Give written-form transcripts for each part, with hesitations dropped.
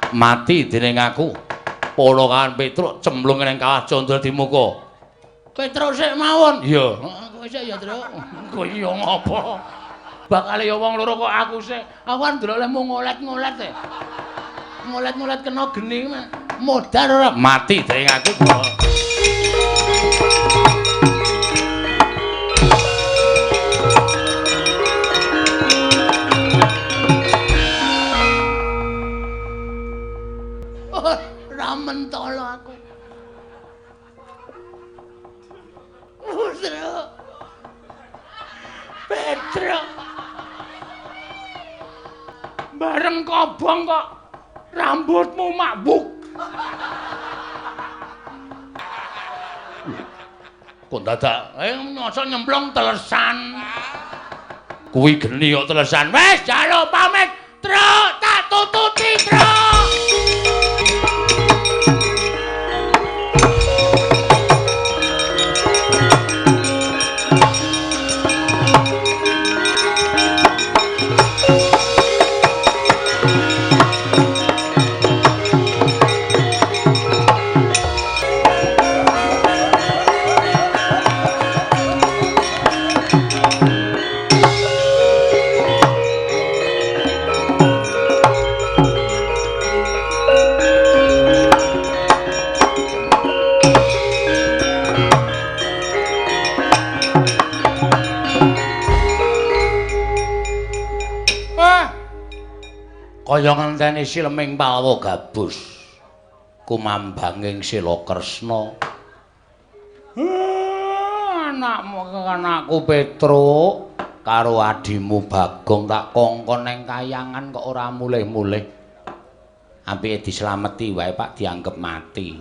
Mati dening aku. Para kawan Petruk cemplung ning kawah Candra Dimuka. Petruk sik mawon. Iya. Kowe sik ya, Truk. Kowe ya ngopo? Bakale ya wong loro kok aku sik. Aku kan ndelok lehmu ngolet-ngolet e. Ngolet-ngolet kena geni modar ora. Mati dening aku. Ora mentolo aku. Petruk. Petruk. Bareng kobong kok rambutmu makbuk. Kok dadak nyosok nyemplung telesan. Kuwi geni kok telesan. Wis jaluk pamit, Truk, tak tututi, Truk. Kaya ngenteni sileming Palwa Gabus kumambanging Sila Kresna. Anakmu anakku Petruk karo adimu Bagong tak kongkon neng kayangan kok ora mulih-mulih. Apike dislameti wae Pak dianggep mati.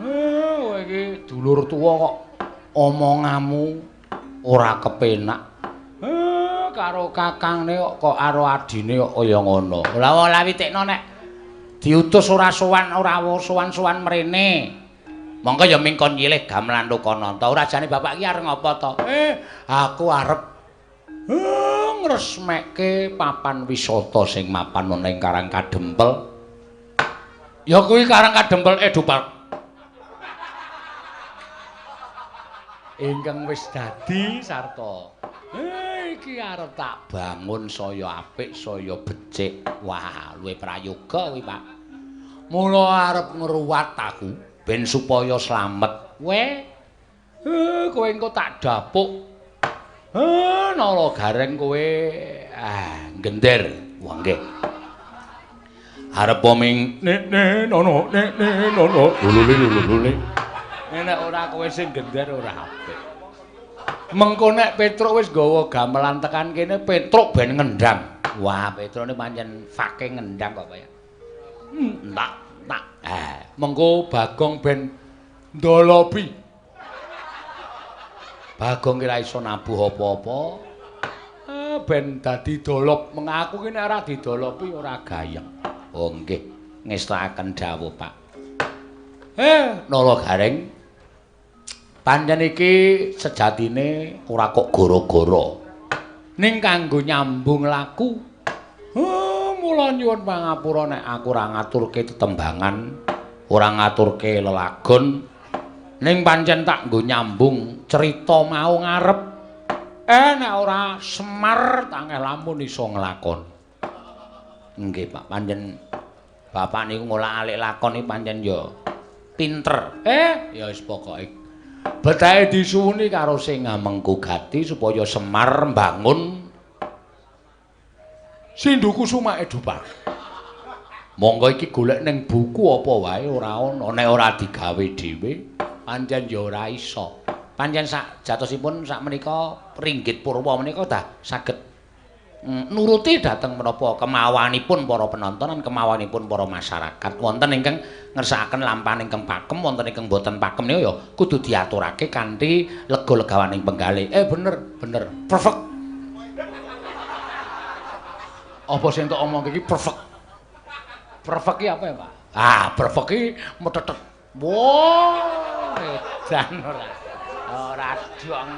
Kowe iki dulur tuwa kok omonganmu ora kepenak. Karo kakangne kok karo adine kok kaya ngono. Lah ora witekno nek diutus ora sowan ora sowan-sowan mrene. Monggo ya mingkon nyilih gamelan Lokananta. Ora jane bapak iki arep ngapa to? Aku arep ngresmekke papan wisata sing mapan ana ing Karang Kadempel. Ya kuwi Karang Kadempel Edu Park. Ingkang wis dadi sarta. Iki arep tak bangun saya apik, saya becik. Wah, luwih prayoga kuwi, Pak. Mula arep ngruwat aku ben supaya slamet. Kowe kowe engko tak dapuk. Nala gareng kowe gender. Wah, nggih. Arep ming ne nono ne nono lulule. Nek ora kowe sing gender ora apik. Mengko nek Petruk wis nggawa gamelan tekan kene, Petruk ben ngendang. Wah, Petruk ne pancen fucking ngendang kok kaya. Tak tak. Mengko Bagong ben ndolopi. Bagong ki ra iso nabuh apa-apa. Ben dadi dolop. Mengaku ki nek ora didolopi ora gayeng. Oh nggih, ngestakaken dawuh, Pak. Nala Gareng. Pancen iki sejatine ora kok gara-gara. Ning kanggo nyambung laku. Mula nyuwun pangapura nek aku ora ngaturke tetembangan, ora ngaturke lelagon. Ning pancen tak nggo nyambung cerita mau ngarep. Nek ora Semar tangeh lamun iso nglakon. Nggih, Pak, pancen bapak niku ngolak-alik lakon iki pancen ya pinter. Ya wis pokoke betahe disuwuni karo sing ngamengku gati supaya Semar mbangun Sindu Kusuma Edu Park. Monggo iki golek ning buku apa wae ora ana, nek ora digawe dhewe pancen ya ora iso. Pancen sak jatosipun sak menika ringgit purwa menika dah saged nuruti dhateng menapa kemawanipun para penonton lan kemawanipun para masyarakat. Wonten ingkang ngersakaken lampahan ingkang pakem, wonten ingkang boten pakem niku ya kudu diaturake kanthi lega-legawaning penggalih. Bener, bener. Perfect. Apa sing tok omong iki perfect? Perfect ki apa ya, Pak? Ah, perfect ki metetet. Wah, edan ora. Ora dong.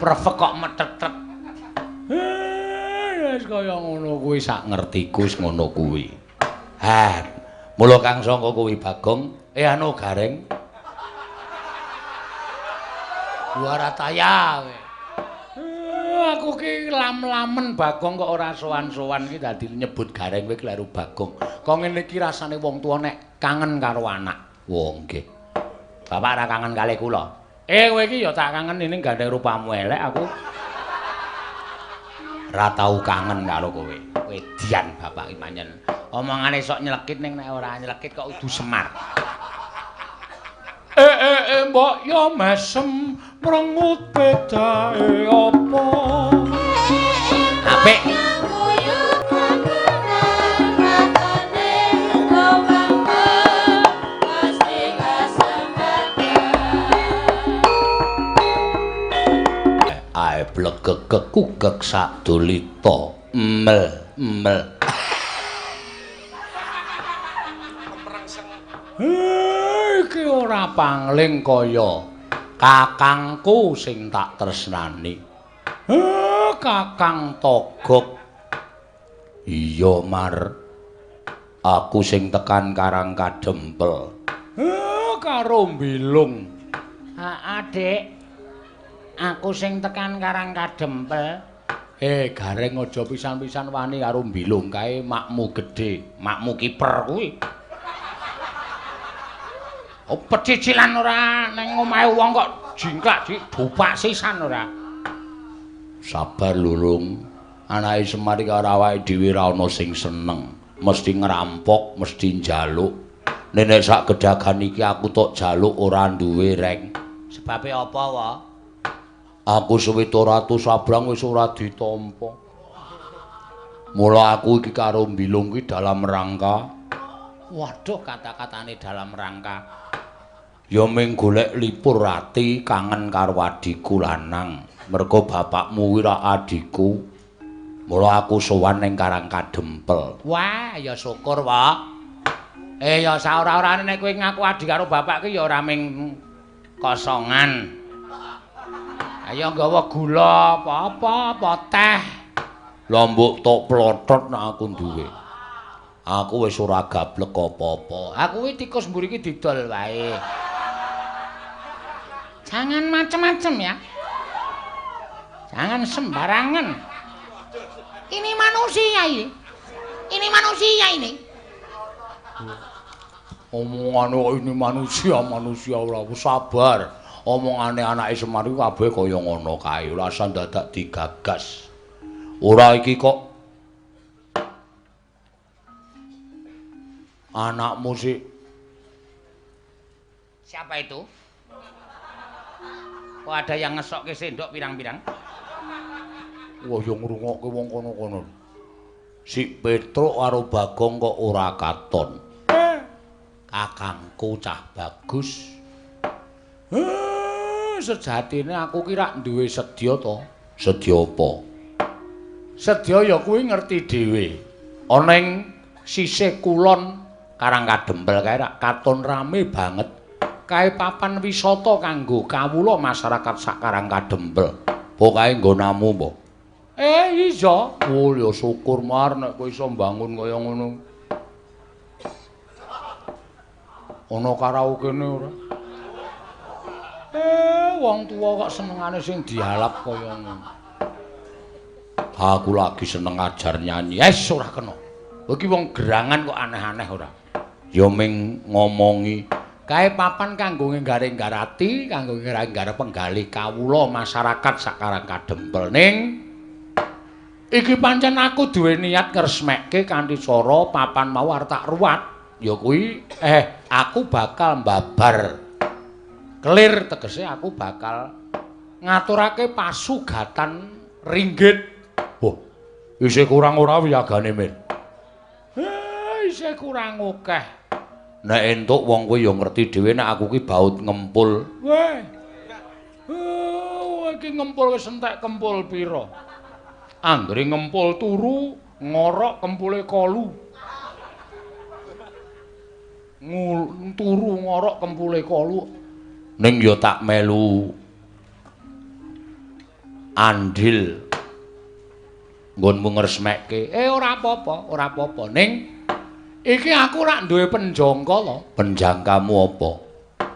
Perfect kok metetet. Wis kaya ngono kuwi sak ngertiku wis ngono kuwi. Ha, mula kang sangka kuwi Bagong, anu Gareng. Warataya kowe. Aku ki lam-lamen Bagong kok ora sowan-sowan ki dadi nyebut Gareng kowe kleru Bagong. Kok ngene iki rasane wong tuwa nek kangen karo anak. Wah, nggih. Bapak ora kangen kalih kula. Kowe iki ya tak kangen ning gandeng rupamu elek aku. Ora tau kangen karo kowe. Edian bapak iki pancen. Omongane sok nyelekit ning nek ora nyelekit kok kudu Semar. Mbok ya mesem mrengut bedae apa? Apik. Ae blegek kekugek sadulita mel mel. Iki ora pangling kaya kakangku sing tak tresnani. Kakang Togok. Iya, Mar. Aku sing tekan Karang Kadempel. Karo Mbilung. Adik. Aku sing tekan Karang Kadempel. Gareng aja pisan-pisan wani karo Mbilung kae makmu gedhe, makmu kiper kuwi. Oh, pecicilan ora ning omahe wong kok jingklak dupak sisan ora. Sabar lurung. Anake Semar iki karo awake dhewe ora ana sing seneng. Mesti ngerampok, mesti njaluk. Nek sak gedagan iki aku tok jaluk ora duwe reng. Sebabe apa wa? Aku 700 sabrang wis ora ditampa. Mula aku iki karo Mbilung iki dalam rangka. Waduh, kata-katane dalam rangka. Ya ming golek lipur ati kangen karo adhiku lanang. Mergo bapakmu kuwi ra adhiku. Mula aku sowan ning Karang Kadempel. Wah, ya syukur, Pak. Ya saora-orane nek kowe ngaku adhi karo bapak ki ya ora ming kosongan. Ayo nggawa gula apa-apa, apa teh. Lah mbok tok plotot nek aku duwe. Aku wis ora gablek apa-apa. Aku kuwi tikus mburi iki didol wae. Jangan macem-macem ya. Jangan sembarangan. Ini manusia ini. Ini manusia ini. Omongane kok ini manusia, manusia ora sabar. Omongane anake Semar iku kabeh kaya ngono kae, ora usah dadak digagas. Ora iki kok anakmu sih. Siapa itu? Kok ada yang ngesokke sendok pirang-pirang? Wah, ya ngrungokke wong kono-kono. Si Petruk karo Bagong kok ora katon. Kakangku cah bagus. Sejatine aku ki rak duwe sedya to. Sedya apa? Sedya ya kuwi ngerti dhewe. Ana ing sisih kulon Karang Kadempel kae rak katon rame banget. Kae papan wisata kanggo kawula masyarakat sak Karang Kadempel. Apa kae nggonamu apa? Iya. Oh ya syukur Mar nek kowe iso mbangun kaya ngono. Ana karaokene ora? Wong tuwa kok senengane sing dialap kaya ngono. Aku lagi seneng ajar nyanyi. Wes ora kena. Kowe iki wong gerangan kok aneh-aneh ora. Ya ming ngomongi kae papan kanggo nggaring-garati, kanggo nggaring-garap penggalih kawula masyarakat sak Karang Kadempel ning iki pancen aku duwe niat ngresmekke kanthi cara papan mau arep tak ruwat. Ya kuwi aku bakal mbabar kelir, tegese aku bakal ngaturake pasugatan ringgit. Wah, isih kurang ora wiyagane, Min? Isih kurang akeh. Nek entuk wong kowe ya ngerti dhewe nek aku ki baut ngempul. Weh. Iki ngempul wis entek kempul pira? Anggere ngempul turu, ngorok kempule kolu. Turu ngorok kempule kolu. Ning ya tak melu andil nggonmu ngresmekke. Ora apa-apa, ora apa-apa. Ning Iki aku rak duwe penjangka to. Penjangkamu apa?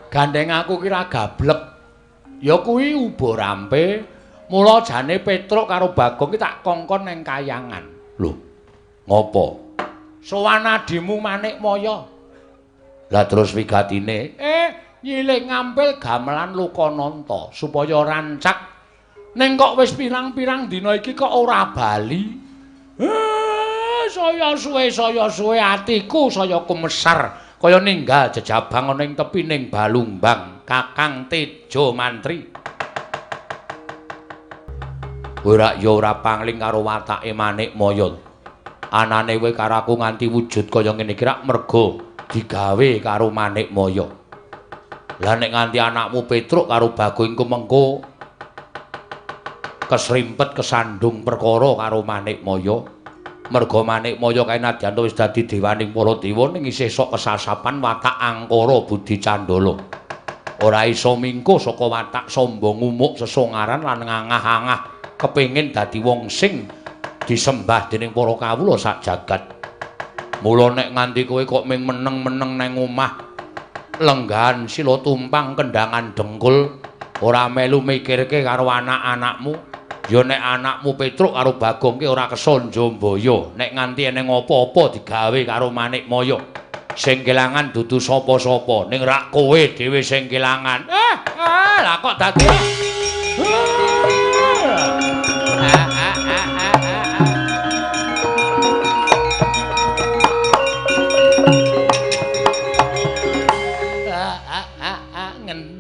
Gandeng aku ki ra gablek. Ya kuwi uba rampe. Mula jane Petruk karo Bagong ki tak kongkon nang kayangan. Lho, ngopo? Sowan adimu Manikmaya. Lah terus wigatine, nyilih ngampil gamelan Lokananta supaya rancak. Ning kok wis pirang-pirang dina iki kok ora bali. Saya suwe atiku saya kumesar kaya ninggal jejabang ana ing tepining Balumbang Kakang Tejo Mantri. Ora ya ora pangling karo watake Manikmaya. Anane kowe karo aku nganti wujud kaya ngene iki rak merga digawe karo Manikmaya. Lah nek nganti anakmu Petruk karo Bagong iku mengko kesrimpet kesandung perkara karo Manikmaya. Merga Manikmaya kae nadyan wis dadi dewaning para dewa ning isih sok kesasapan watak angkara budi candala. Ora iso mingko saka watak sombong umuk sesongaran lan ngangah-angah kepengin dadi wong sing disembah dening para kawula sak jagat. Mula nek nganti kowe kok ming meneng-meneng nang omah lenggahan sila tumpang kendangan dengkul ora melu mikirke karo anak-anakmu, ya nek anakmu Petruk karo Bagong ki ora kersa njambaya. Nek nganti eneng apa-apa digawe karo Manikmaya, sing kelangan dudu sapa-sapa, ning rak kowe dhewe sing kelangan. Lah kok dadi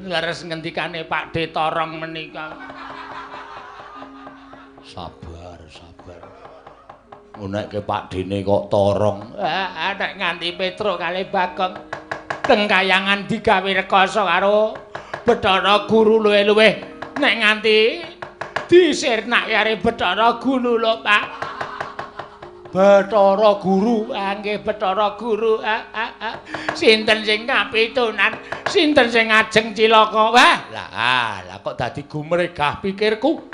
leres ngendikane Pak De Torong menika. Sabar, sabar. Ngunekke Pak Dene kok torong. Nek nganti Petruk kalih Bagong teng kayangan digawe rekoso karo Bathara Guru luwih-luwih nek nganti disirnake karo Bathara Guru lho, Pak. Bathara Guru, nggih Bathara Guru. Sinten sing kapitunan, sinten sing ngajeng cilaka. Wah, lah kok dadi gumregah pikirku.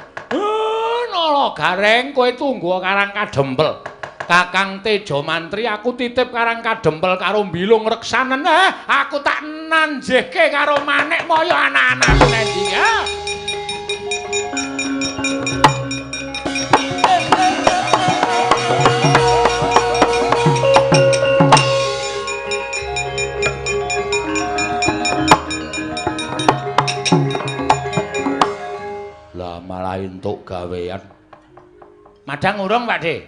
Nala Gareng, kowe tunggu Karang Kadempel. Kakang Tejo Mantri aku titip Karang Kadempel karo Bilung Reksanen. Aku tak nanjehke karo Manikmaya anak-anakku nendi ya. Lah malah entuk gawean. Madang urung, Pak De?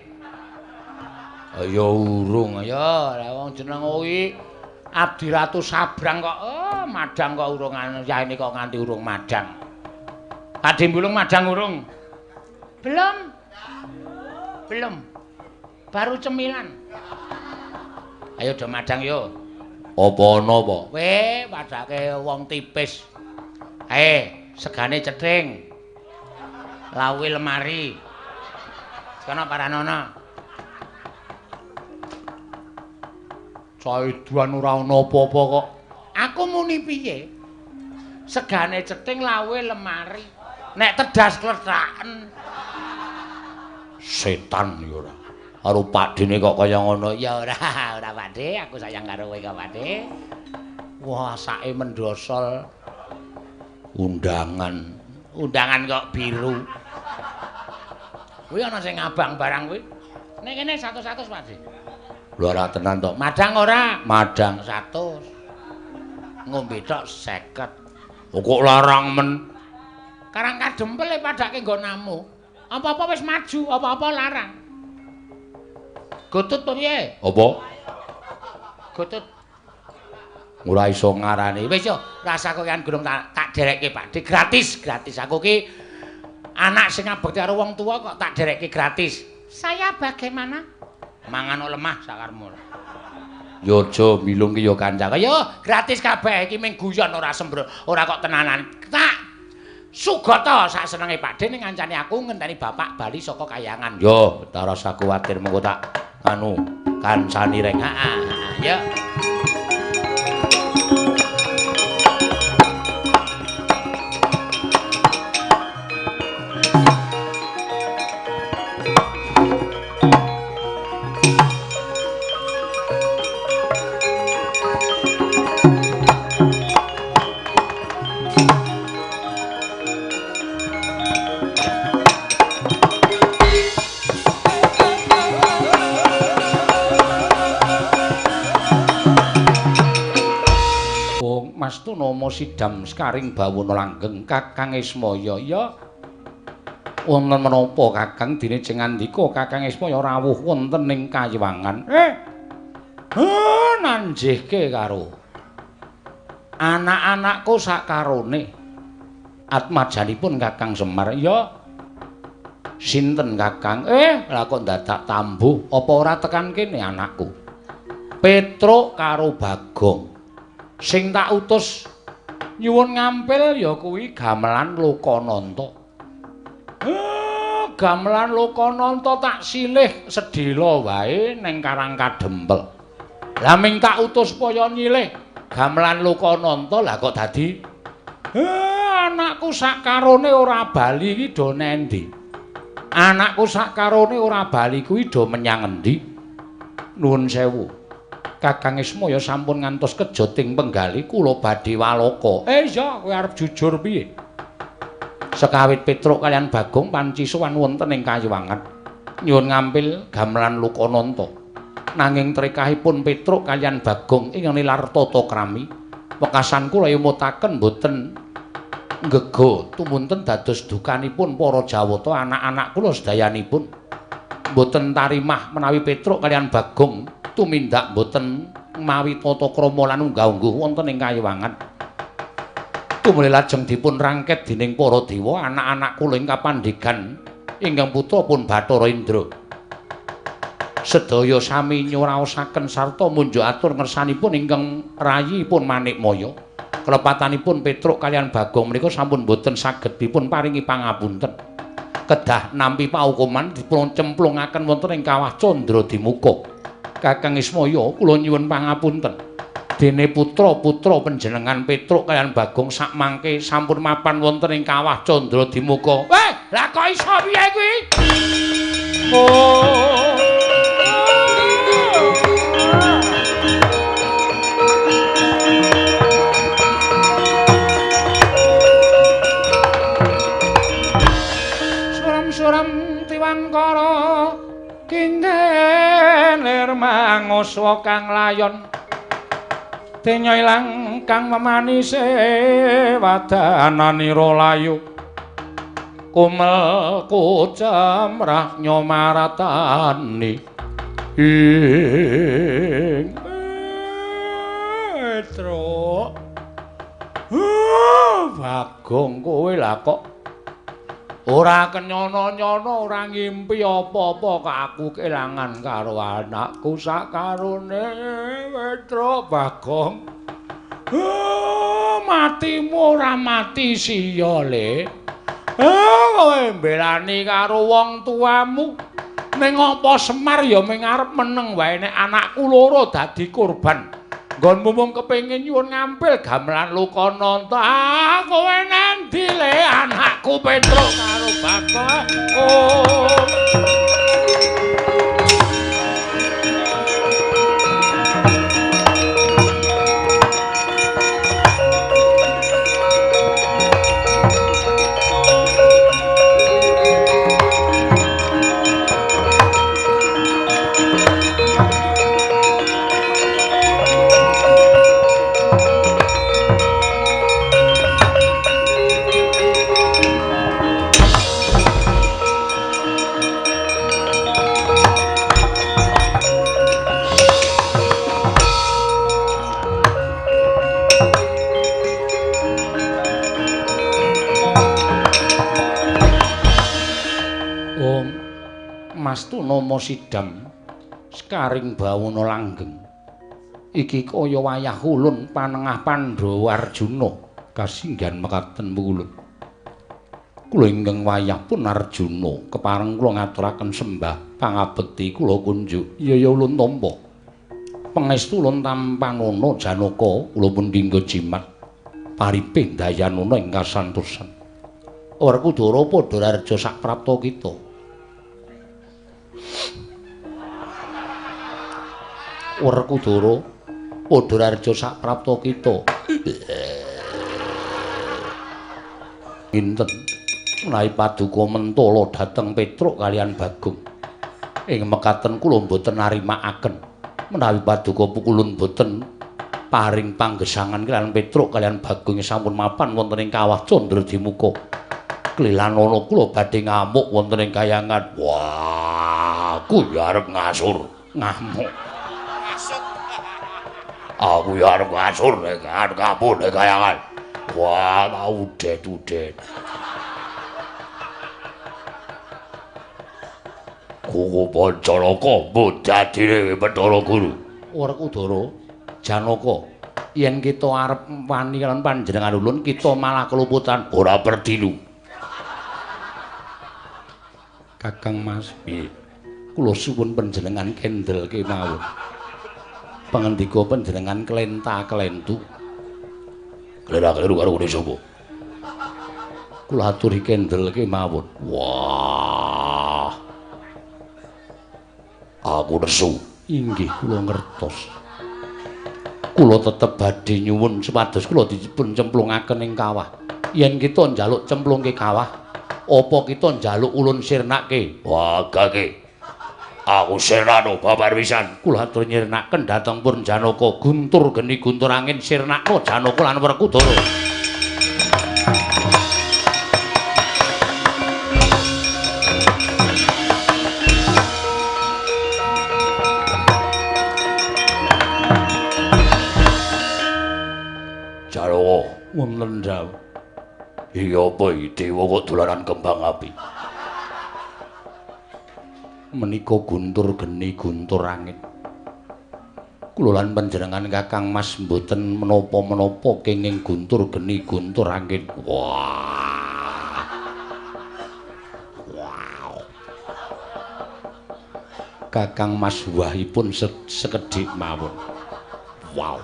Ya urung. Ya, lah wong jeneng kuwi Abdi Ratu Sabrang kok. Oh, madang kok urung yaene kok nganti urung madang. Pak De Bulung madang urung? Belum. Belum. Baru cemilan. Ayo do madang yo. Apa ana apa? Weh, padake wong tipis. Segane cething. Lawuhe lemari. Kono paranono. Caiduan ora ana apa-apa kok. Aku muni piye? Segane cething lawuhe lemari. Nek tedas klethraken. Setan ya ora. Karo Pakdene kok kaya ngono. Ya ora, ora Pakde, aku sayang karo kowe kok Pakde. Wah, sake mendosol. Undangan. Undangan kok biru. Kuwi ana sing ngabang barang kuwi. Nek kene 100-100 Pakde. Lho ora tenan to. Madang ora? Madang 100. Ngombe tok 50. Kok larang men. Karang Kadempel e padake nggonamu. Apa-apa wis maju, apa-apa larang. Gotut piye? Apa? Gotut. Ora iso ngarani. Wis yo, rasa kokean gunung tak derekke Pakde gratis, gratis. Aku ki anak sing ngabekti karo wong tuwa kok tak derekke gratis. Saya bagaimana? Mangan lemah sakarmu. Yo aja milung ki yo kanca. Yo gratis kabeh iki mung guyon ora sembro, ora kok tenanan. Tak sugata sak senenge Pakde ning ngancani aku ngenteni bapak bali saka kayangan. Yo, ta rasa kuwatir mengko tak anu kancani reng. Heeh, yo. Mas Tunama sidam sekaring bawana langgeng Kakang Ismaya. Ya wonten menapa Kakang dene jeng ngandika Kakang Ismaya rawuh wonten ing kayiwangan. Nanjihke karo anak-anakku sakarone. Atmajanipun Kakang Semar. Ya sinten Kakang? Lah kok dadak tambuh apa ora tekan kene anakku? Petruk karo Bagong. Sing tak utus nyuwun ngampil ya kuwi gamelan Lokananta. Gamelan Lokananta tak silih sedhela wae ning Karang Kadempel. Lah ming tak utus supaya nyilih gamelan Lokananta lah kok dadi anakku sakarone ora bali iki do nendi? Anakku sakarone ora bali kuwi do menyang endi? Nuwun sewu. Kakang Ismaya sampun ngantos kejoting penggali kula badhe waloka. Iya, kowe arep jujur piye? Sekawit Petruk kalian Bagong panci sowan wonten ing kayiwangan nyuwun ngampil gamelan Lokananta. Nanging trekahipun Petruk kalian Bagong ing nilar tata krami, wekasan kula emutaken boten nggega tumunten dados dukanipun para Jawata anak-anak kula sedayanipun. Boten tarimah menawi Petruk kalian Bagong tumindak boten mawi tata krama lan unggah-ungguh wonten ing kayiwangan. Tumuli lajeng dipun rangket dening para dewa anak-anak kula ing kapandhegan ingkang putra pun Bathara Indra. Sedaya sami nyuraosaken sarta munjuk atur ngersanipun ingkang rayipun Manikmaya. Kelepatanipun Petruk kalian Bagong menika sampun boten saged dipun paringi pangapunten. Kedah nampi paukuman dipun cemplungaken wonten ing kawah Candra Dimuka. Kakang Ismaya kula nyuwun pangapunten. Dene putra-putra panjenengan Petruk kalian Bagong sakmangke sampun mapan wonten ing kawah Candra Dimuka. Lah kok iso piye kuwi? Oh. Suram-suram tiwangkara kingen lir manguswa kang layon denya ilang kang memanise wadananira layu kumel kucemrah nyomaratani ing Petruk. Bagong kowe lah kok ora kenyono-nyono, ora ngimpi apa-apa kok aku kelangan karo anakku sakarone Petruk Bagong. Matimu ora mati siya le. Kowe mbelani karo wong tuamu. Ning apa Semar ya ming arep meneng wae nek anakku loro dadi korban. Nggonmu mung kepengin nyuwun ngampil gamelan Lokananta. Kowe nandi le anakku Petruk karo Bagong. Oh. Mas Tunama sidam sekaring bawana langgeng. Iki kaya wayah ulun panengah Pandhawa Arjuna kasinggihan mekaten ulun. Kula ingkang wayah pun Arjuna kepareng kula ngaturaken sembah pangabekti kula kunjuk. Iya ya ulun tampa. Pangestu ulun tampanana Janaka kula pun dinggo jimat paripih dayanana ing kasantosan. Werkudara padha raja saprapta kita. Werkudara padha raja saprapta kita. Kinten menawi paduka mentala dhateng Petruk kalian Bagong. Ing mekaten kula mboten narimakaken menawi paduka pukulun boten Paring panggesangan kaliyan Petruk kaliyan Bagong sampun mapan wonten ing kawah Candradimuka. Klilanana kula badhe ngamuk wonten ing kayangan. Wah, aku ya arep ngasur, ngamuk. Aku ya arep ngasur nek kabur nek kayangan. Wah, udet-udet. Kuku Pancanaka mbudadine Bathara Guru. Werkudara, Janaka, yen kita arep wani kaliyan panjenengan ulun, kita malah keluputan ora perdilu. Kakang Mas, piye? Kula suwun panjenengan kendel kemawon. Pangandika panjenengan klenta-klentu. Klera-kleru karo ngene sapa? Kula aturi kendel kemawon. Wah. Aku nesu. Inggih kula ngertos. Kula tetep badhe nyuwun supados kula dipun cemplungaken ing kawah. Yen kita njaluk cemplungke kawah, apa kita njaluk ulun sirnake? Wah, gage. Aku sirnano babar pisan. Kula atur nyirnaken dhateng Purn Janaka. Guntur geni guntur angin sirnakno Janaka lan Werkudara. Janaka wonten dawuh. Iya apa iki dewa kok dolanan kembang api? Menika guntur geni guntur angin. Kula lan panjenengan Kakang Mas mboten menapa-menapa kenging guntur geni guntur angin. Wah. Wow. Kakang Mas wahipun sekedhik mawon. Wow.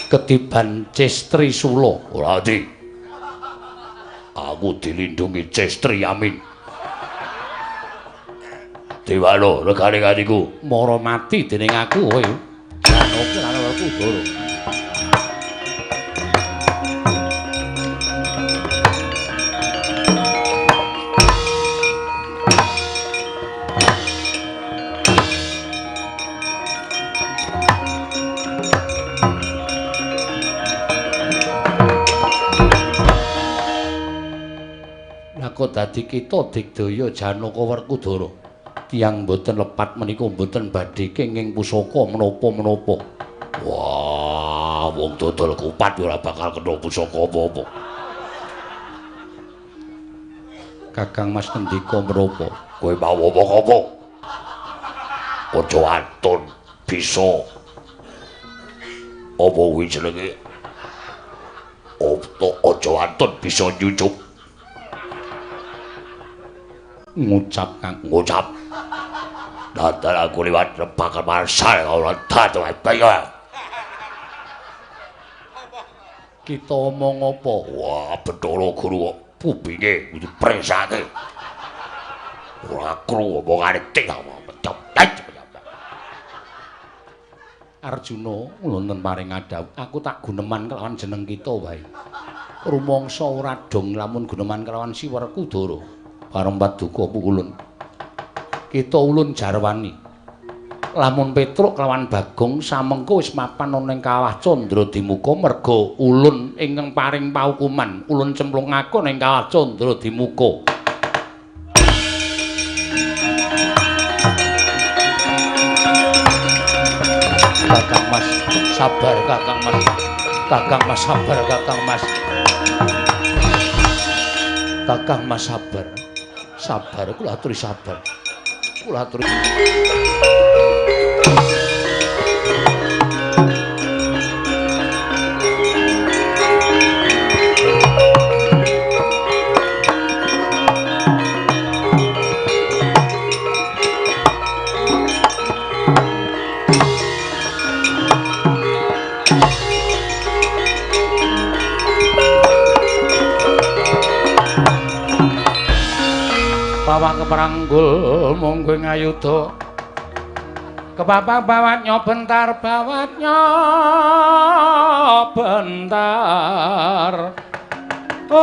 Ketiban Cestri Sula. Ora ati. Aku dilindungi Cestri Amin. Dewano regane atiku mara mati dening aku kowe. Janaka lan Werkudara. Lah kok dadi kita digdaya Janaka Werkudara. Tiyang mboten lepat menika mboten badhe kenging pusaka menapa-menapa. Wah, wong dodol kupat ora bakal kena pusaka apa-apa. Kakang Mas ngendika menapa? Kowe mau omong apa? Aja anton bisa. Apa kuwi jenenge? Aja anton bisa nyucup. Ngucap Kang, ngucap. Dadal aku liwat bakal marsal ora dadi bae. Kita omong apa? Wah, Bathara Guru kok kupinge kudu presake. Ora krungu omongane tik. Arjuna wonten paring adhawuh, aku tak guneman kelawan jeneng kita wae. Rumangsa ora dong lamun guneman kelawan si Werkudara. Pareng paduka ulun. Kita ulun jarwani. Lamun Petruk kelawan Bagong samengko wis mapan ana ing kawah Candradimuka merga ulun ingkang paring paukuman, ulun cemplungake ning kawah Candradimuka. Kakang Mas, sabar Kakang Mas. Kakang Mas sabar Kakang Mas. Kakang Mas sabar. Sabar, kula aturi sabar. Kula aturi. Pawang kepranggul monggo ngayuda kepapang bawatnya bentar bawatnya bentar. Oh,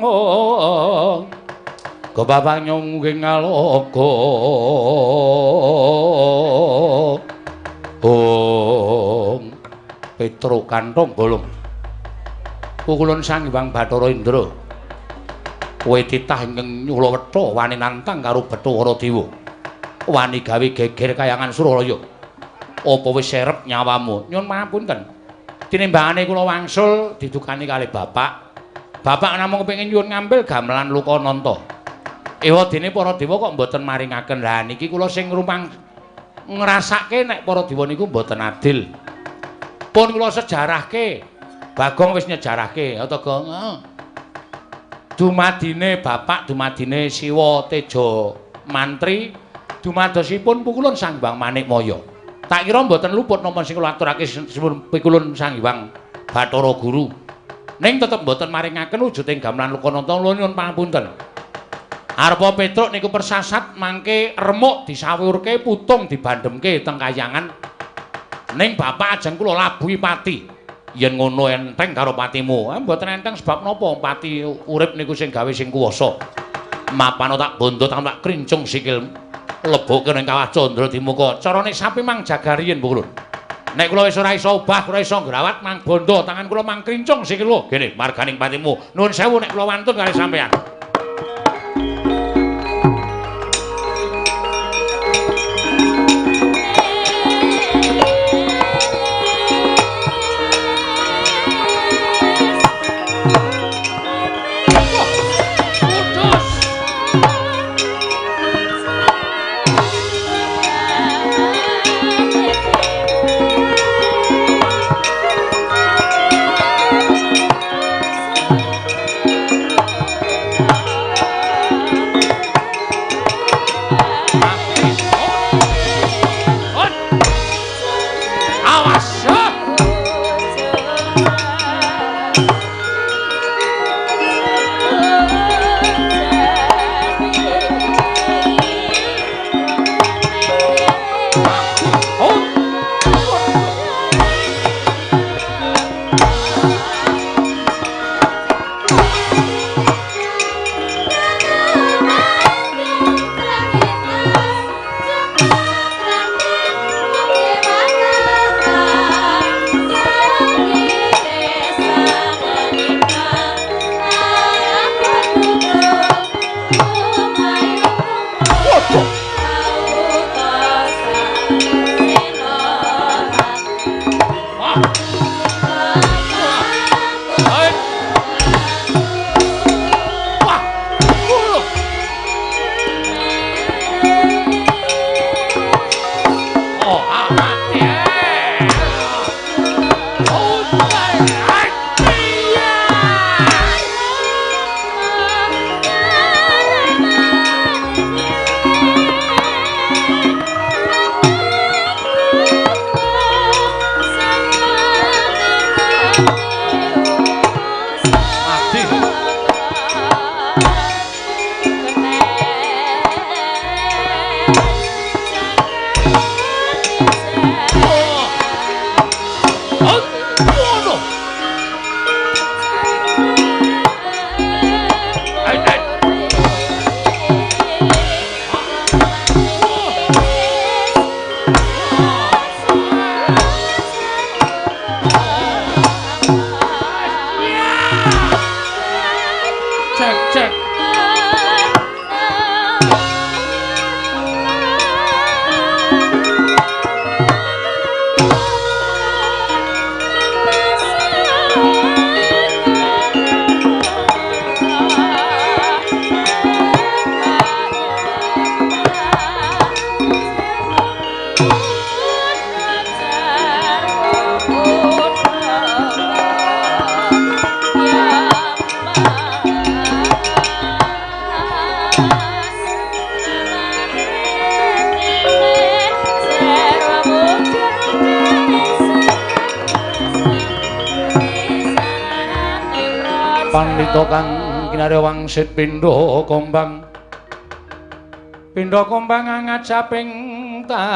oh. Gobabang nyung ngaloka. Ong Petruk kantong bolong. Pukulun Sang Hyang Bathara Indra. Kowe titah ingkang nyula wetha wani nantang karo Bathara Dewa. Wani gawe geger kayangan Suralaya. Apa wis serep nyawamu? Nyun pangapunten. Tinimbangane kula wangsul didukani kalih bapak. Bapak namung kepengin nyuwun ngambil gamelan Lokananta. Ewa dene para dewa kok mboten maringaken. Lah niki kula sing rumang ngrasake nek para dewa niku mboten adil. Pun kula sejarahke. Bagong wis nyejarahke, ya to, Gong? Heeh. Dumadine bapak, dumadine Siwa Teja Mantri, dumadosipun pukulun Sang Hyang Manikmaya. Tak kira mboten luput napa sing kula aturake pikulun Sang Hyang Bathara Guru. Ning tetep mboten maringaken wujuding gamelan Lokananta. Kula nyuwun pangapunten. Arpa Petruk niku persasat mangke remuk disawurke putung dibandhemke teng kayangan. Ning bapak ajeng kula labuhi pati. Yen ngono enteng karo patimu. Mboten enteng sebab napa pati urip niku sing gawe sing kuwasa. Mapano tak bondo tak krincung sikil lebokke ning kawah Candra Dimuka. Carane sapi mang jaga riyin pukulun. Nek kula wis ora iso obah, ora iso ngrawat mang bondo tangan kula mang krincung sikil lho. Gene marganing patimu. Nuwun sewu nek kula wantun kali sampeyan. Pandhita kang kinarya wangsit pindha kombang. Pindha kombang ngajaping tawang.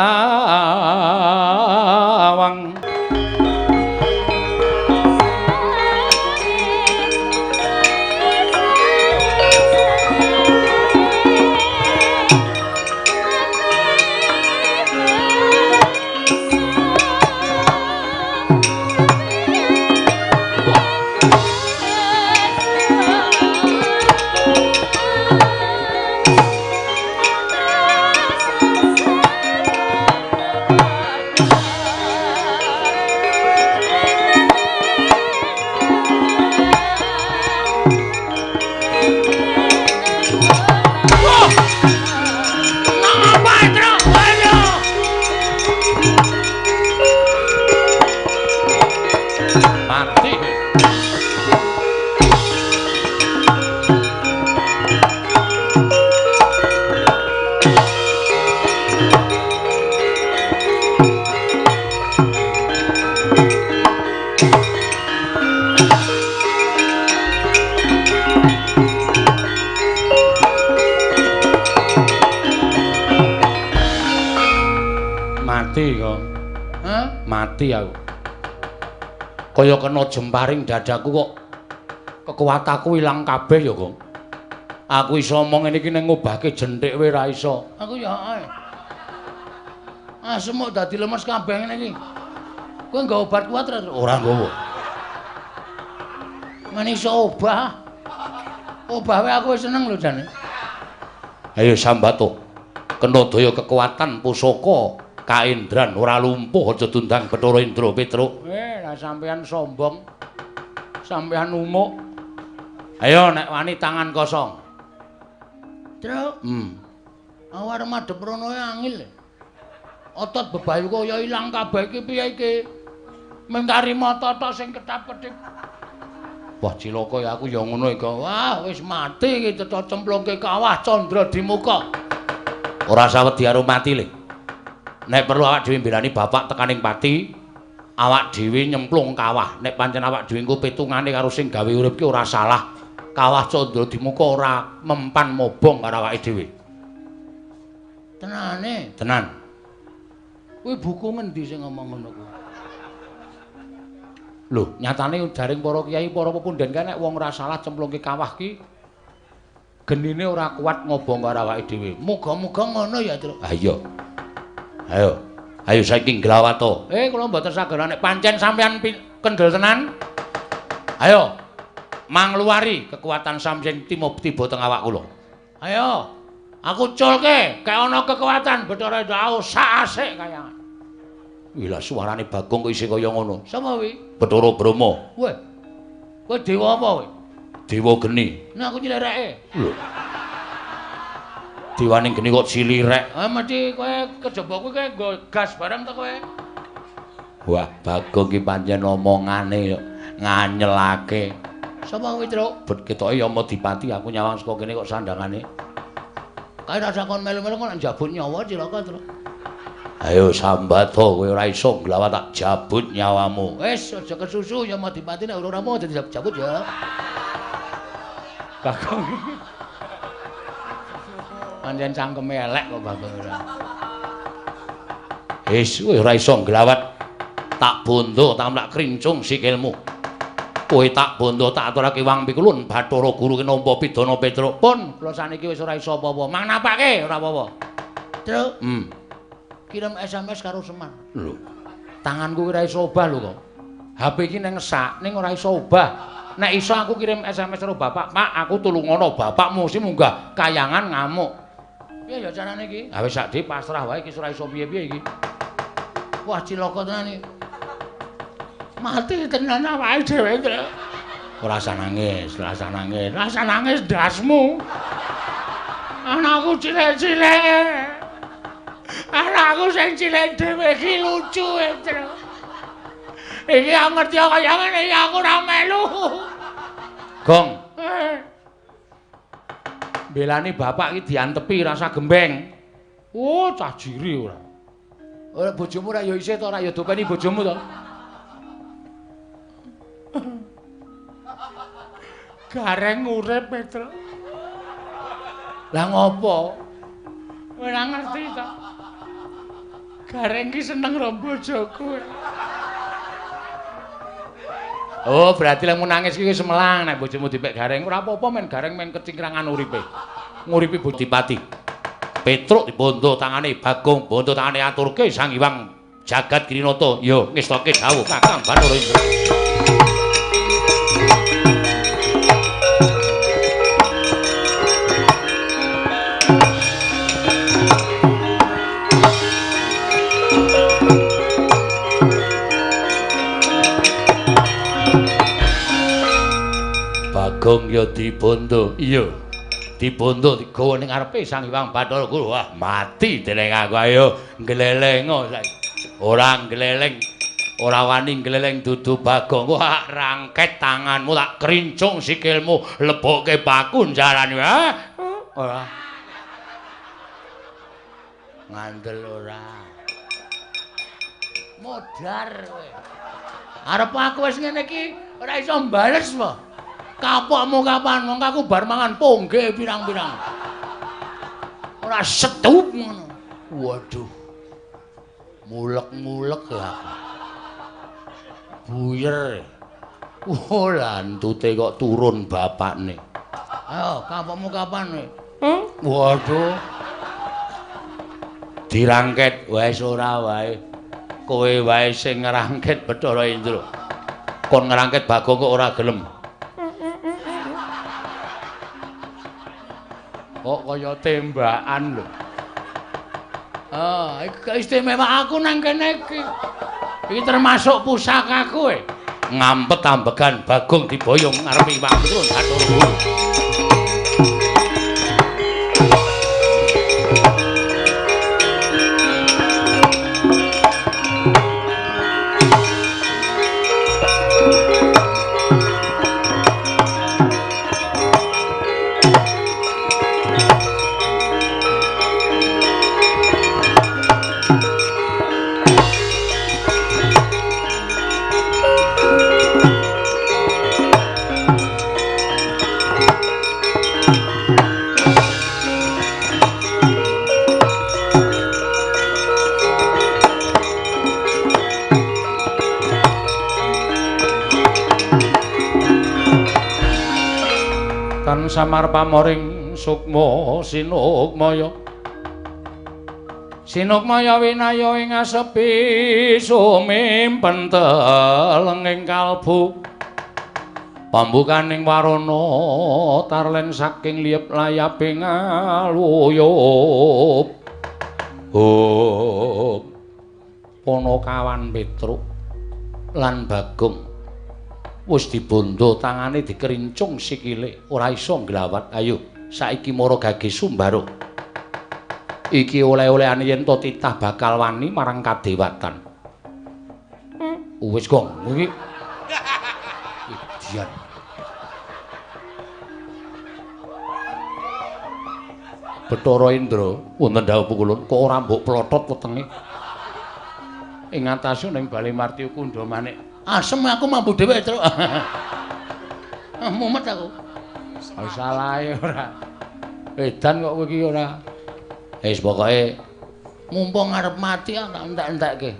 Mati kok. Hah? Mati aku. Kaya kena jemparing dadaku kok kekuatanku ilang kabeh ya, Gong. Aku iso omong ngene iki ning ngobahke jenthik wae ra iso. Aku ya ae. Asem kok dadi lemes kabeh ngene iki. Kowe nggawa obat kuat ra? Ora nggawa. Men iso obah. Obah wae aku wis seneng lho jane. Ayo sambato. Kena daya kekuatan pusaka kaendran ora lumpuh aja dundang Bathara Indra Petruk. Lah sampean sombong. Sampean umuk. Ayo nek wani tangan kosong. Truk. Aku arep madhep rono angil. Otot bebayu kaya ilang kabeh iki piye iki? Mengkari mata tok sing ketap-ketip. Wah cilaka ya aku ya ngono iki. Wah wis mati iki cetha cemplungke kawah candra di muka. Ora usah wedi karo mati le. Nek perlu awak dhewe mbelani bapak tekaning pati, awak dhewe nyemplung kawah. Nek pancen awak dhewe engko pitungane karo sing gawe urip ki ora salah. Kawah candra di muka ora mempan mobong karo awake dhewe. Tenane? Tenan. Kuwi buku ngendi sing ngomong ngono kuwi? Lho, nyatane jaring para kiai, para pepunden kae nek wong ora salah cemplungke kawah ki genine ora kuat ngobong karo awake dhewe. Muga-muga ngono ya, Truk. Ha iya. Ayo. Ayo saiki nglawato. Kula mboten saged nek pancen sampean kendel tenan. Ayo. Mangluwari kekuatan sampeyan tiba teng awak kula. Ayo. Aku culke, kek ana kekuatan Bathara Indra sak asik kaya. Wih lah suarane Bagong kok isih kaya ngono. Sapa kuwi? Bathara Brahma. Weh. Kowe dewa apa kowe? Dewa geni. Nah aku nyilireke. Lho. Dewane geni kok cilirek. Ah mesti kowe kejaba kuwi kowe nggo gas bareng to kowe. Wah, Bagong ki pancen omongane nganyelake. Sapa kuwi, Truk? Bet ketoke Yamadipati aku nyawang saka kene kok sandangane. Kae rasa kon melu-melu kok njabut nyawa cilaka, Truk. Ayo sambato kowe ora iso nglawat tak jabut nyawamu. Wis aja kesusu Yamadipati nek ora mau dijabut ya. Bagong. Pancen cangkeme elek kok Bagong ora. Wis kowe ora iso nglawat tak bondo tak krincung sikilmu. Kowe tak bondo tak aturake wang pikulun Bathara Guru ki nampa pidana Petruk. Pun kula saniki wis ora iso apa-apa. Mang napake ora apa-apa. Truk. Kirim SMS karo Semar. Lho. Tanganku ora iso obah lho kok. HP iki nang ngesak ning ora iso obah. Nek iso aku kirim SMS karo bapak, "Pak, aku tulungono bapakmu sing munggah kayangan ngamuk." Piye ya carane iki? Ha wis sak dhewe pasrah wae iki ora iso piye-piye iki. Wah cilaka tenan iki. Mati tenan awake dhewe, Truk. Ora usah nangis, ora usah nangis. Ora usah nangis ndasmu. Anakku cilik-cilik. Anakku sing cilik dhewe iki lucu, Truk. Iki aku ngerti kaya ngene iki aku ora melu. Gong. Belani bapak iki diantepi rasa gembeng. Oh, cah jiri ora. Ora bojomu ora ya isih to ora ya dopeni bojomu to. Gareng urip, Petruk. Lah ngopo? Ora ngerti to. Gareng ki seneng karo bojoku. Oh, berarti lek nangis iki wis melang nek bojomu dipek Gareng. Ora apa-apa men Gareng men kecingkrangan uripe. Nguripi Bodipati. Petruk dibondo tangane Bagong, bondo tangane aturke Sang Hyang Jagat Girinata. Yo ngestoke dawuh Kakang Bathara Indra. Bagong ya dibondo. Iya. Dibondo digawa ning ngarepe Sang Hyang Bathara Guru. Wah, mati dening aku. Ayo nglelengo saiki. Ora ngleleng. Ora wani ngleleng dudu Bagong. Wah, rangket tanganmu tak krincung sikilmu, lebokke paku njarane. Ora. Ngandel ora. Modar kowe. Arep aku wis ngene iki ora iso mbales po. Kapokmu kapan? Wong aku bar mangan pongge pirang-pirang. Ora setup ngono. Waduh. Mulek-mulek ya aku. Buyer. Oh, lantute kok turun bapakne. Ayo, kapokmu kapan kowe? Waduh. Dirangket wis ora wae. Kowe wae sing ngrangket Bathara Indra. Kon ngrangket Bagong kok ora gelem. Kok kaya tembakan lho. Ah, iki istimewa aku nang kene iki. Iki termasuk pusakaku e. Ngampet ambegan Bagong diboyong ngarepe iwak turun Bathara Guru. Samar pamoring sukma sinukmaya sinukmaya winaya ing asepi sumimpen telenging kalbu pambukaning warana tarlen saking liyep layaping aluyup. Oh, Ponokawan Petruk lan Bagong wis dibondo tangane dikerincung sikile ora iso nglawat. Ayo saiki mara gage Sumbaro. Iki oleh-olehane yen to titah bakal wani marang kadewatan. Wis gong iki. Idian. Bathara Indra wonten dawuh pukulun kok ora mbok plotot wetenge. Ing atase ning Bale Martya Kundha Manik. Asem aku mampu dhewe, Truk. Mumet aku. Salahe ora. Edan kok kowe iki ora. Wis pokoke mumpung arep mati tak entek-entekke.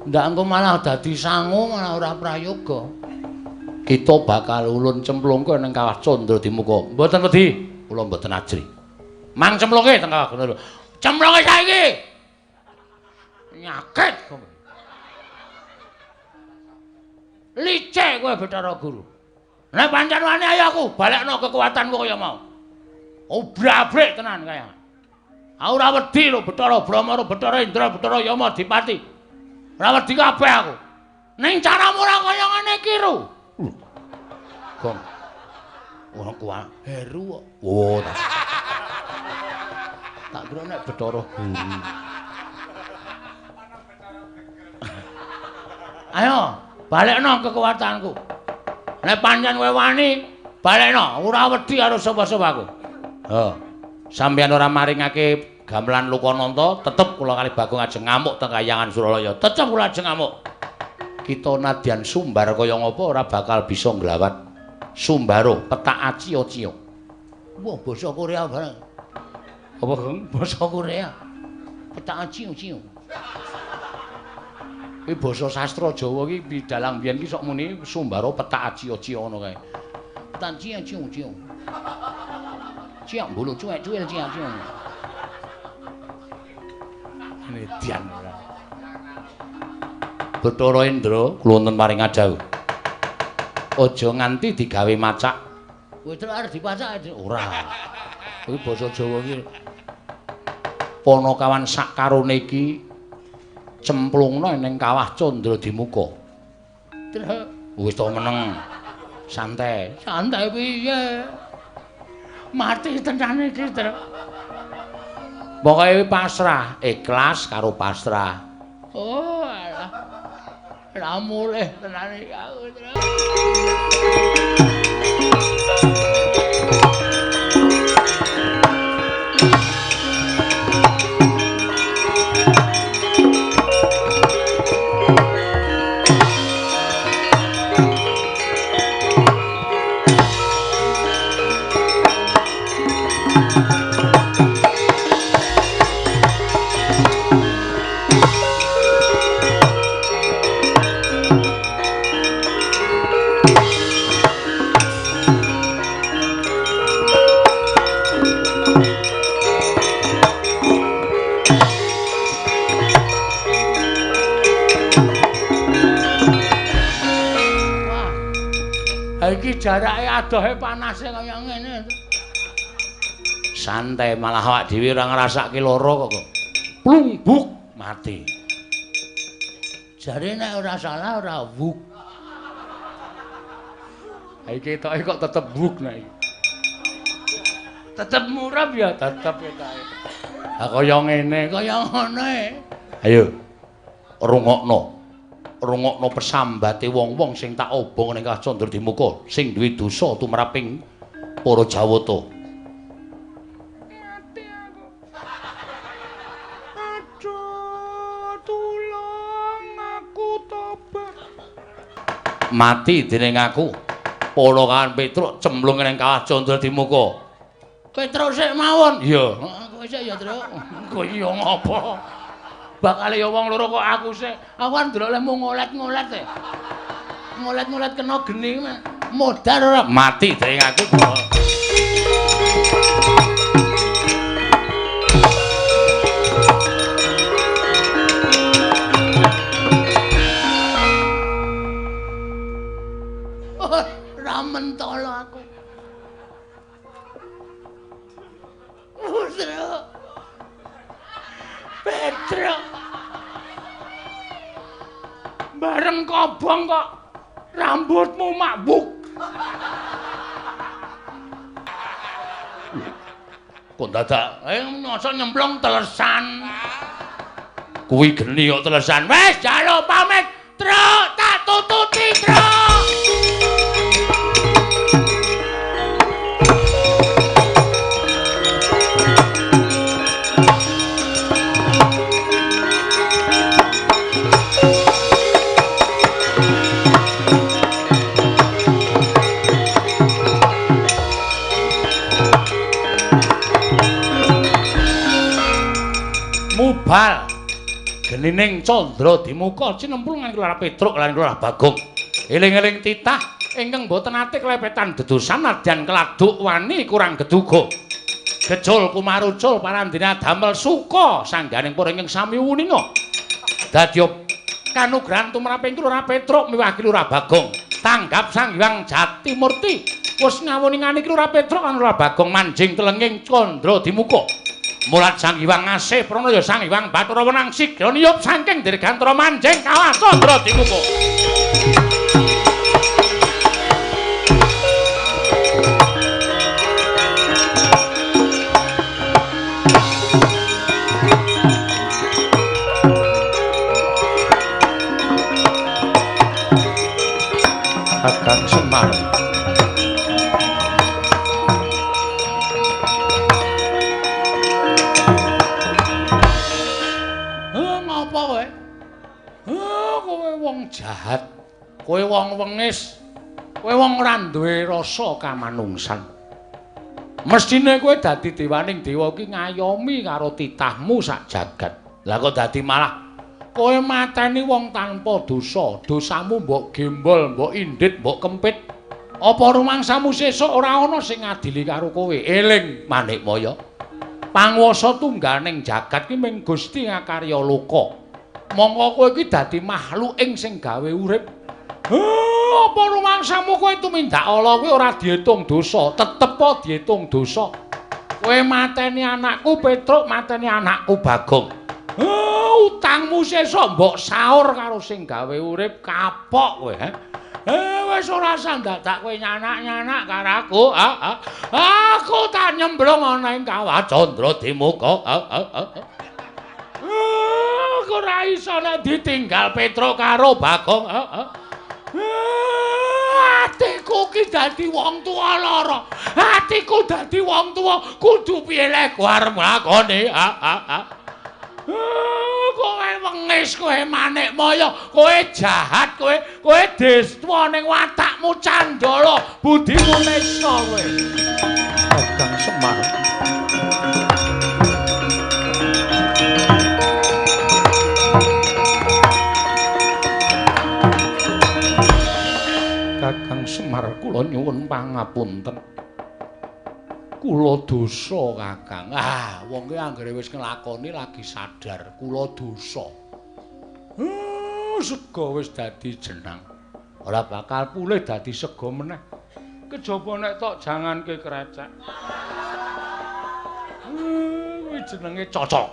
Ndak engko malah dadi sangu malah ora prayoga. Kita bakal ulun cemplungke ning kawah Candra Dimuka. Mboten wedi, kula mboten ajri. Mang cemplungke teng kawah Candra. Cemplungke saiki. Nyakit kowe. Licik kowe Bathara Guru. Nek pancen wani ayo aku balekno kekuatanku kaya mau. Obrabrik tenan kaya. Aku ora wedi lho Bathara Brahma, Bathara Indra, Bathara Yama Dipati. Ora wedi kabeh aku. Ning caramu ora kaya ngene iki, Ru. Gong. Ora kuat Heru kok. Oh, tak kira nek Bathara Guru. Ayo, balekno kekuatanku. Nek pancen kowe wani, balekno, ora wedi karo sapa-sapa aku. Ha. Sampeyan ora maringake gamelan Lokananta, tetep kula kali Bagong ajeng ngamuk teng Kayangan Suralaya. Tetep kula ajeng ngamuk. Kita nadyan sumbar kaya ngapa ora bakal bisa nglawat. Sumbaro petak acio-cio. Wah, basa Korea bareng. Apa, Gong? Basa Korea. Petak acio-cio. Iki basa sastra Jawa iki bidalang biyen iki sok muni Sumbaro petak acio-cio ngono kae. Petak acio-cio. Ciak mbulu cuek-cuel ciak-ciak. Median ora. Bathara Indra kula wonten paring adhawuh. Aja nganti digawe macak. Kowe terus arep dipacak ora. Kuwi basa Jawa iki. Ponokawan sak karone iki cemplungna ning kawah Candra Dimuka. Terus wis to meneng. Santai. Santai piye? Mati tenan iki, Truk. Pokoke pasrah, ikhlas karo pasrah. Oh, alah. Ra mulih tenan iki aku, Truk. Iki jarake adohe panase kaya ngene. Santai malah awak dhewe ora ngrasake lara kok. Plungbuk mati. Jare nek ora salah ora wuk. Ha iki ketoke kok tetep wuk nek iki. Tetep murab ya, tetep ketoke. Ha kaya ngene, kaya ngono e. Ayo. Rungokno. Rungokno pesambate wong-wong sing tak obong ning Candra Dimuka sing duwe dosa tumraping para Jawata. Mati aku. Aduh, tulung aku tobat. Mati dening aku. Para kawan Petruk cemplung ning Kawah Candra Dimuka. Petruk sik mawon. Iya, kowe sik ya, Truk. Kowe ya ngopo? Bakale ya wong loro kok aku sik. Aku kan ndelok lehmu ngolet-ngolet e. Ngolet-ngolet kena geni modar ora mati dening aku. Ora mentolo aku. Truk. Petruk. Bareng kobong kok rambutmu makbuk. Kok dadak nyosok nyemplung telesan. Kuwi geni kok telesan. Wis jaluk pamit, Truk, tak tututi, Truk. Mubal genining Candra Dimuka cinemplung nang Lurah Petruk lan Lurah Bagong. Eling-eling titah ingkang boten ate klepetan dedosan nadyan keladuk wani kurang geduga. Gejul kumarucul parandene damel suka sangganing para ingkang sami wuninga. Dadya kanugrahan tumraping Lurah Petruk miwah Lurah Bagong. Tanggap Sang Hyang Jatimurti wis ngawuningani Lurah Petruk lan Lurah Bagong manjing telenging Candra Dimuka. Mulat Sang Hyang Asih Pranaya Sang Hyang Bathara Wenang sigra niyup saking dirgantara manjing Kawah Candra Dimuka. Kakang Semar. Jahat, kowe wong wengis, kowe wong ora duwe rasa kamanungsan. Mestine kowe dadi dewaning dewa iki ngayomi karo titahmu sak jagat. Lah kok dadi malah kowe mateni wong tanpa dosa, dosamu mbok gembol, mbok indit, mbok kempit. Apa rumangsamu sesuk ora ana sing ngadili karo kowe? Eling Manikmaya. Panguwasa tungganing jagat ki ming Gusti ngakarya loka. Mongko kowe iki dadi makhluk ing sing gawe urip. Apa rumangsamu kowe tumindak ala kuwi ora diitung dosa, tetep diitung dosa. Kowe mateni anakku Petruk, mateni anakku Bagong. Utangmu sesuk mbok saur karo sing gawe urip, kapok kowe, he. Wis ora usah dadak kowe nyanak-nyanak karo aku. Aku tak nyemplung ana ing Kawah Candra Dimuka. Aku ora iso nek ditinggal Petruk karo Bagong. Atiku ki dadi wong tuwa lara. Atiku dadi wong tuwa kudu piye lek arep nglakoni. Kowe wengis, kowe Manikmaya, kowe jahat, kowe kowe destwa ning watakmu candala, budimu nesa kowe. Kakang Semar. Kakang Semar, kula nyuwun pangapunten. Kula dosa, Kakang. Ah, wong ki anggere wis nglakoni lagi sadar kula dosa. Sega wis dadi jenang. Ora bakal pulih dadi sega meneh. Kejaba nek tok janganke krecek. Kuwi jenenge cocok.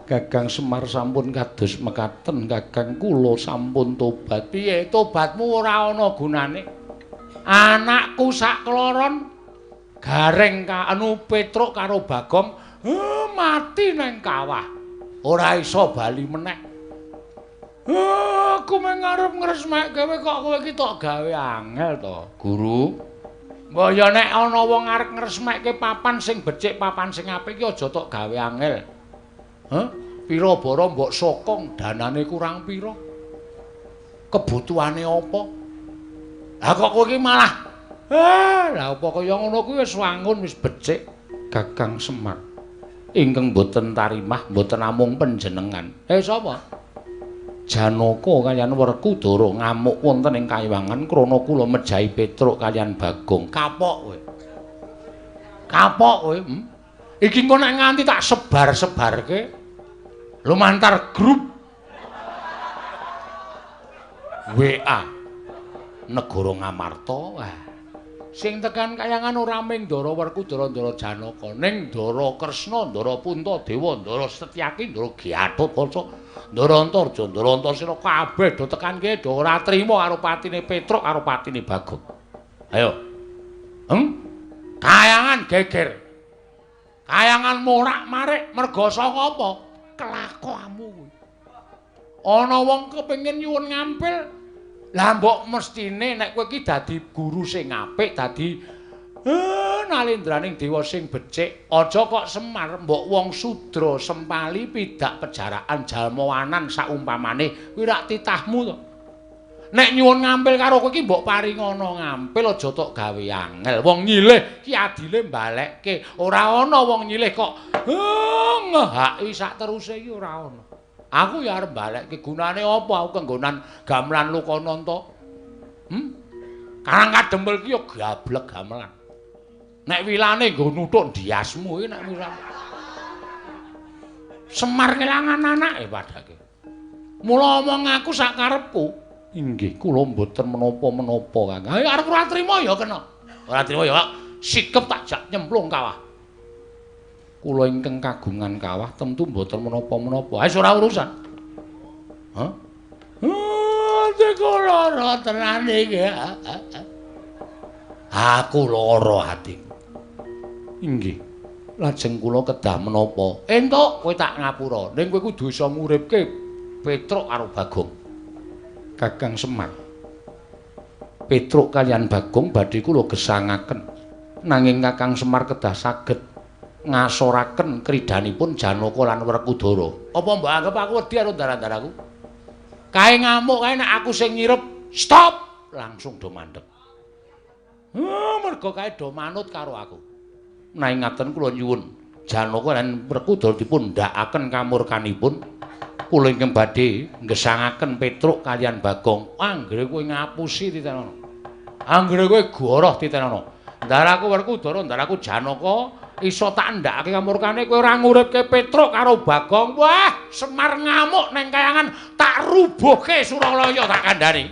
Kakang Semar sampun kados mekaten, Kakang kula sampun tobat. Piye tobatmu ora ana gunane? Anakku sak kloron Gareng anu Petruk karo Bagong mati nang kawah. Ora iso bali meneh. Aku mung arep ngresmekke kowe kok kowe iki tok gawe angel to, Guru. Mbok ya nek ana wong arep ngresmekke papan sing becik, papan sing apik iki aja tok gawe angel. Hah? Pira bara mbok sokong danane kurang pira? Kebutuhane apa? Lah kok kowe iki malah lah apa kaya ngono kuwi wis wangun wis becik. Kakang Semar ingkang boten tarimah boten namung panjenengan. Sapa? Janaka kaliyan Werkudara ngamuk wonten ing kayangan krana kula mejahi Petruk kaliyan Bagong. Kapok kowe. Kapok kowe. Iki engko nek nganti tak sebar-sebarke lumantar grup WA Negara Ngamarta. Wah. Sing tekan kayangan ora mung Ndara Werkudara, Ndara Janaka, ning Ndara Kresna, Ndara Puntadewa, Ndara Setyaki, Ndara Gatotkaca, Ndara Antarja, Ndara Antasena kabeh do tekan kene do ora trima karo patine Petruk karo patine Bagong. Ayo. Kayangan geger. Kayangan morak-marik merga saka apa? Kelakuanmu kuwi. Ana wong kepengin nyuwun ngampil. Lah mbok mestine nek kowe iki dadi guru sing apik, dadi nalendraning dewa sing becik, aja kok Semar mbok wong sudra sempali pidak pejaraan jalmawanan saumpamane kuwi rak titahmu to. Nek nyuwun ngampil karo kowe iki mbok paringana ngampil aja tok gawe angel. Wong nyilih ki adile mbalekke. Ora ana wong nyilih kok ngehaki sak teruse iki ora ana. Aku ya arep balekke gunane apa aku kenggonan gamelan Lokananta. Karang Kadempel ki ya gablek gamelan. Nek wilane nggo nuthuk ndiasmu iki nek wilane. Semar kelangan anake padake. Mula omong aku sak karepku. Inggih, kula mboten menapa-menapa, Kang. Ayo arep ora trima ya kena. Ora trima ya sikep tak jak nyemplung kawah. Kula ingkang kagungan kawah tentu mboten menapa-menapa. Wis ora urusan. Hah? Atiku lara tenan iki. Aku lara ati. Inggih. Lajeng kula kedah menapa? Entuk kowe tak ngapura. Ning kowe kudu iso nguripke Petruk karo Bagong. Kakang Semar. Petruk kaliyan Bagong badhe kula gesangaken. Nanging Kakang Semar kedah saged ngasoraken kridanipun Janaka lan Werkudara. Apa mbok anggap aku wedi karo ndara-ndaraku? Kae ngamuk kae nek aku sing nyirep, stop, langsung do mandeg. Mergo kae do manut karo aku. Nanging ngaten kula nyuwun Janaka lan Werkudara dipun ndhakaken kamurkanipun. Kula ingkang badhe nggesangaken Petruk kaliyan Bagong. Anggere kowe ngapusi titenono. Anggere kowe goroh titenono. Ndaraku Werkudara, ndaraku Janaka iso tak ndhakake kamurkane kowe ora nguripke Petruk karo Bagong. Wah, Semar ngamuk neng kayangan tak rubuhke Suralaya tak kandhani.